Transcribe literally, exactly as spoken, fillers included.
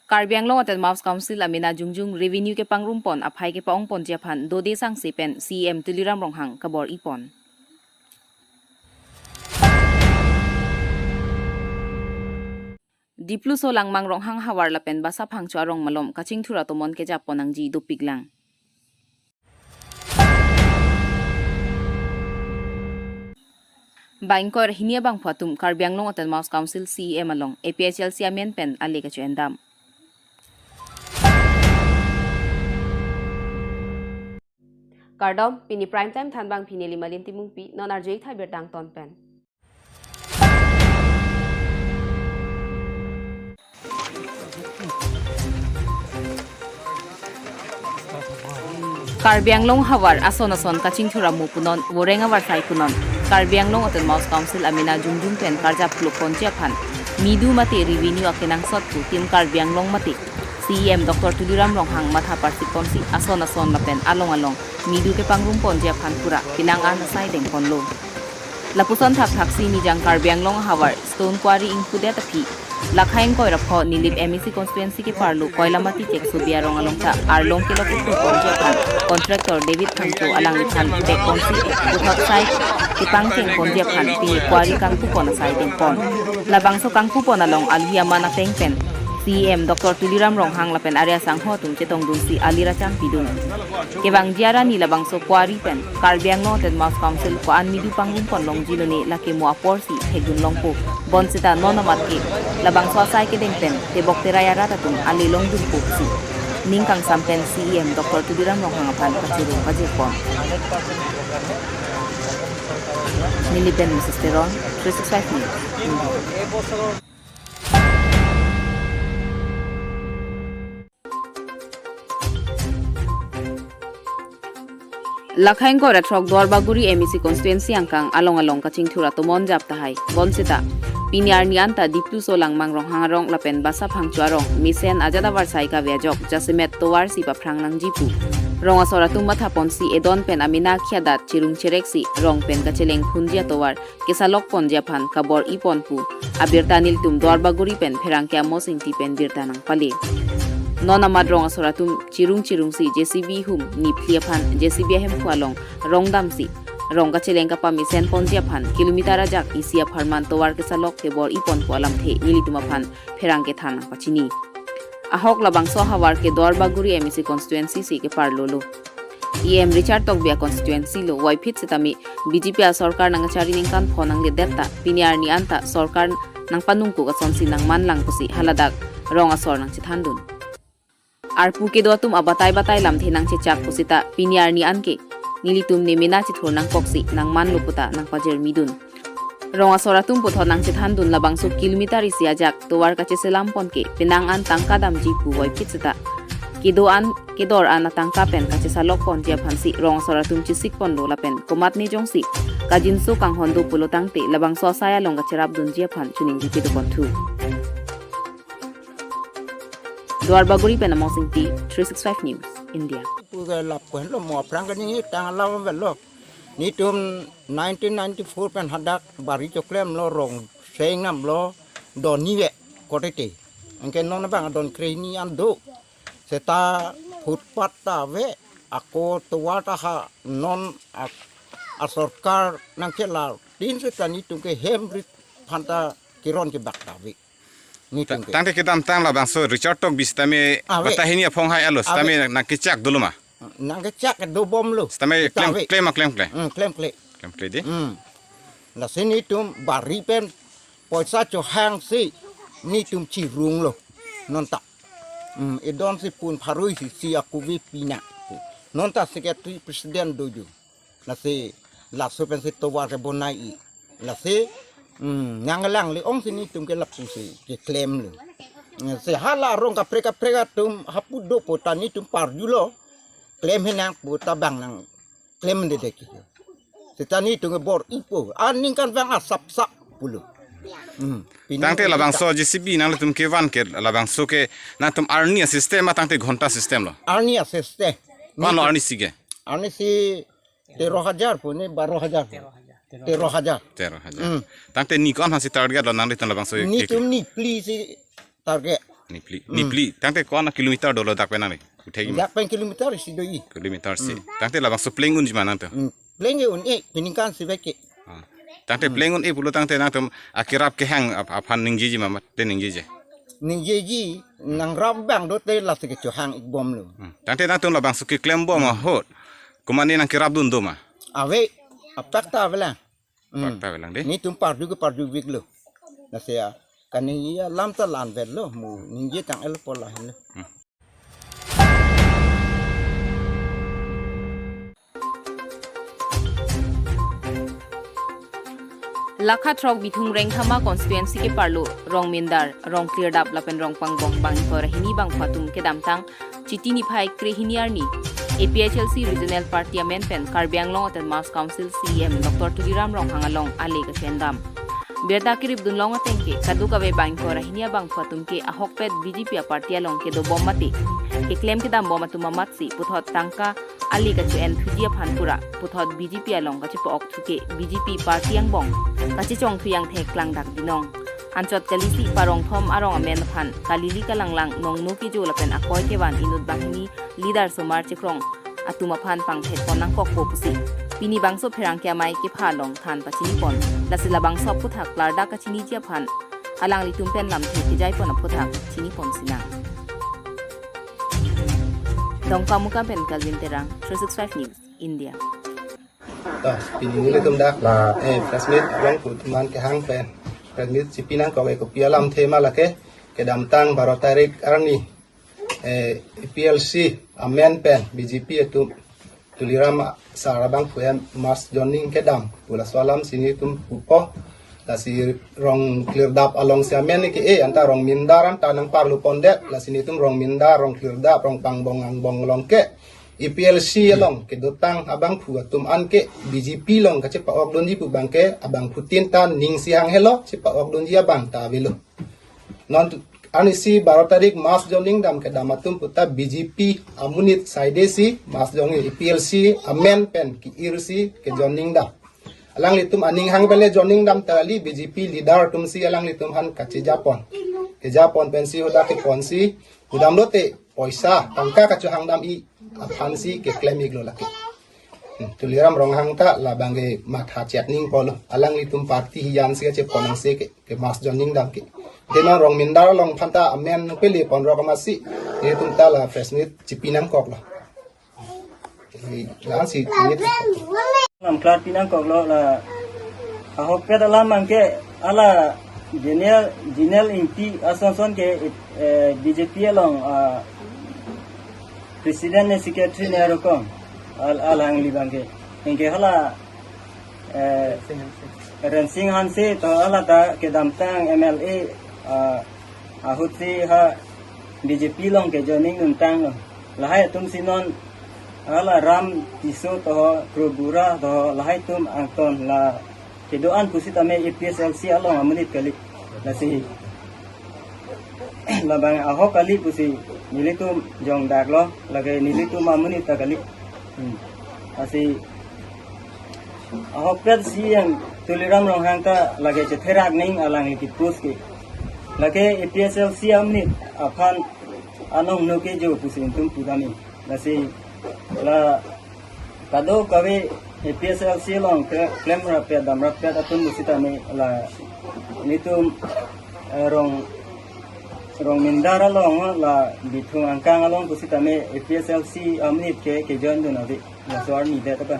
Karbi Anglong Autonomous Council amena jongjong revenue kepangrumpon aphai kepa-ongponji aphan dode sangse pen C E M Tuliram Ronghang kabor-ipon. Dipluso Langmang Ronghang havar lapen Basa Phangcho arong malom kachingthur atomon kejappon nangji dopiklang. Bang ingkoi ra hini abangphu atum Karbi Anglong Autonomous Council C E M along A P H L C amen pen ale kacho-endam. Kardom, pini Prime Time thanbang pini Limalin Timungpi, non arju-ik tha birta angton pen. Karbi Anglong havar ason ason kachingthur amo punon, voreng avarsai punon, Karbi Anglong Autonomous Council amena jongjong pen karjap klukponji aphan midu mate revenue akenangsot pu Team Karbi Anglong mate C E M Doctor Tuliram Ronghang matha parsikponsi ason ason lapen along along midu kepangrumponji aphan pura pinang an asai dengponlo. Lapuson thakthaksi Nijang Karbi Anglong ahavar Stone Quarry ingpudet aphi, lakhai ingkoi ra pho Nilip M A C constituency keparlo Koilamati Cheksobi arong along ta arlong kelok ingpuponji aphan contractor David Phangcho alangliphan vekponsi puthot sai kepangchengponji aphan pini quarry kangpupon asai dengpon. Labangso kangpupon along alohi aman ateng pen C E M Doctor Tuliram Ronghang lapen arya sangho atum chetongdunsi alir acham pidun. Kevangji arni labangso quarry pen Karbi Anglong Autonomous Council ko-an midu pangrumponlongji lone lake mo aporsi thekdunlongpo. Bonseta non amat ke labangso asai kedeng pen tebok terai arat atum ale longdunpo pusi ning kangsam pen C E M Doctor Tuliram Ronghang aphan kachoro kajirpon. Nilip pen Mrs. Teron, three six five News. Lakhai ingkoi ra throk Duarbagori M A C constituency angkang along along kachingthur atomon jap tahai. Bonseta pini arni anta Dipluso Langmang Ronghang arong lapen Basa Phangcho arong mesen ajat avarsai kave ajok jasemet tovarsi paphrang nangji pu rong asor atum mathaponsi edon pen amena akhei adat chirung chereksi rong pen kachelengphunji atovar kesalokponji aphan kabor-ipon pu abirta nelitum Duarbagori pen pherangke Amos Ingti pen birta nangpale. Non amat rong asor atum chirung chirungsi J C B hum niphli aphan J C B ahemphu along rong damsi rong kacheleng kapamesenponji aphan kilometer ajak isi apharman tovar kesalok kebor-ipon pu alamthe nelitum aphan pherangke than nangpachini. Ahok labangso ahavar ke Duarbagori M A C constituency si keparlolo. E M Richard Tokbi a constituency lo, voiphit setame B J P asorkar nangkachari ningkan pho nangledet ta pini arni anta sorkar nangpanungkuk asonsi nangmanlang pusi haladak rong asor nangchethandun. Arpu kedo atum abatai batai lamthe nangchechak pusita pini arni anke nelitum ne mena chethur nangkoksi nangmanlo puta nangpajirmidun. Rong asor atum puthot nangchethandun labangso kilometer isi ajak tovar kacheselampon ke penang an tangka damji pu voiphit seta kedo an kedor an atangka pen kachesalokponji aphansi rong asor atum chesikponlo lapen komatne jongsi kajinso kanghon do pulo tangte labangso asai along kacherapdunji aphan choningri pedoponthu. Duarbagori pen Amos Ingti, three six five News, India. Puga lapen lo mo aphrang kani tang alam velo. Netum nineteen ninety-four pen hadak bari choklemlo rong seng namlo doni ve kotete. Anke non abang adon kreni an do. Seta footpath ta ave ako tovar ta ha non a, asorkar nangkela tin seta netum ke hem rit phanta kiron ke bak ta ave. Netum ke. Tangte kedamtang labangso Richard Tokbi sitame ave. Bata hini aphong hai alo sitame nangkechak dolo ma. Nangkechak dobomlo. Sitame klem, klem, klem, klem. Hmm, klem, klem. Klem, klem di. Hmm. Lasi netum bari pen poisa chohangsi netum chirunglo. Nonta. Hmm, edon si pun pharui si si akuvi pina. Nonta secretary president doju. Lasi laso pensi tovar kebonai-i. Lasi, hmm, nanglang le ongsi netum ke lapusi keklemlo. Hmm, si hala rong kaprek kaprek atum hapu do puta netum parjulo. Klem henang puta bang nangklemdedek. Seta netum ke bor-ipo. Aningkanvang asapsap pulo. Hmm, pini tangte labangso J C B nanglitum kevan ke labangso ke nangtum arni a system ma tangte ghonta system lo? Arni a system. Van lo arni si ke? Arni si tero hajar pu ne baro hajar pu. Tero hajar. Tero hajar. Hmm. Tangte ni ko-an si target lo nanglitum labangso ke? Netum niphli si target. Nipli, hmm, nipli. Tangte ko-an kilometer dolo dak pen nangli? Uthek ma? Dak pen kilometer isi do-i. Kilometer isi. Hmm. Tangte labangso pleng unji ma nangtum? Hmm. Pleng ke un-e, peningkan si bek ke. Ah. Tangte, hmm, pleng un-e pulo tangte nangtum akerap kehang ap-, aphan ningjeji ma mate ningjeje? Ningjeji, nangrap abang do te lasi kechohang-ik bomlo. Hmm. Tangte nangtum labangso keklem bom, hmm, ahut. Komatne nangkerapdun do ma? Ave, apak ta avelang. Hmm. Apak ta avelang de. Netum pardu ke pardu-iklo. Lasi ya, kaningje alam ta la-anvetlo, mo ningje tang-ikpo lahenlo. Hmm. Lakha throk Bithung Rengthama constituency ke-arlo Rongmindar, Rongklirdap lapen Rongpangbong bang ingkoi ra hini bangphu atum kedamtang Chiti niphai krehini arni A P H L C Regional Party amen pen Karbi Anglong Autonomous Council C E M Doctor Tuliram Ronghang along ale kachiendam. Birta keripdun long ateng ke kadokave bang ingkoi ra hini abangphu atum ke ahokpet B J P aparty along kedobom mate keklem kedambom atum amatsi puthot tangka ale kachi-en thuji aphan pura puthot B J P along kachipa-okthu ke B J P party angbong kachichongthu angthek klangdak binong. Anchot kalisi parong thom arong amen aphan kalili kalanglang nongno kejo lapen akoi kevan inut banghini leader somar chikrong atum aphan pangthekpon nangkokpo pusi pini bangso pherangke amei kepha along than pachinipon, lasi labangso aphuthak klardak kachiniji aphan alanglitum pen lamthe kejaipon aphuthak chinipon sinang. Dongkamukam pen Calvin Terang, three six five News, India. Ah, pini nelitum dak la, eh, press meet along pu teman kehang pen press meet chipi nangkok ke kopi alamthe ma lake, kedamtang baro tarik arni, eh, A P H L C amen pen B J P atum Tuliram sar abangphu hem mass joining kedam pu laso alam si nelitum pupo. Lasi Rongklirdap alongsi amen ke-e, anta Rongmindar anta nangparlu pondet, lasi nelitum Rongmindar, Rongklirdap, Rongpangbong angbong along ke A P H L C along kedotang abangphu atum an ke B J P along kachipa-okdunji pu abang ke abangphutin ta ning si hanghelo, chipa-okdunji abang ta avelo. Non tu-, arnisi baro tarik mass joining dam kedam atum puta B J P amonit side si mass joining, A P H L C amen pen ke-ir si ke joining dam. Alanglitum aning hang pen le joining dam ta kali, B J P leader atum si alanglitum aphan kachejapon. Kejapon pensi hodak kepon si, kedam lote poisa, tangka kachohang dam-i aphan si keklem-iklo lake. Hmm, Tuliram Ronghang ta labang ke matha chet ningpo lo. Alanglitum party hiyan si kachepon nangsi ke, ke mass joining dam ke. Denon Rongmindar along aphan ta amen pele ponrok amatsi, nelitum ta la press meet chipi nangkoklo. Eh, la-ansi nelitum. Alam klarpi nangkoklo la ahokpet alam abang ke hala General, General Ingti asonson ke, eh, B J P along, ah, President ne Secretary ne arokong al-, alangli abang ke. Anke hala, eh, Rensing Hanse to hala ta kedamtang M L A, ah, ahut si ha B J P along ke joining duntanglo. Lahai atum si non hala Ram Tisso to, Prabhu Rao to, lahai atum angton la kedo-an pusitame A P H L C along amonit kali. Lasi labang ahok kali pusi nelitum jongdaklo, lake nelitum amonit ta kali. Hmm. Lasi ahokpet C E M Tuliram Ronghang ta lake chetherak ning alangli ke-post ke. Lake A P H L C amonit aphan anong no kejo pusi nelitum pudam-i. Lasi la kadokave A P H L C along ke klem rappet dam rappet atum pusitame la nelitum, eh, Rong, Rongmindar along la Bithung angkang along pusitame A P H L C amonit ke, ke join dun ave. Laso arni det apa.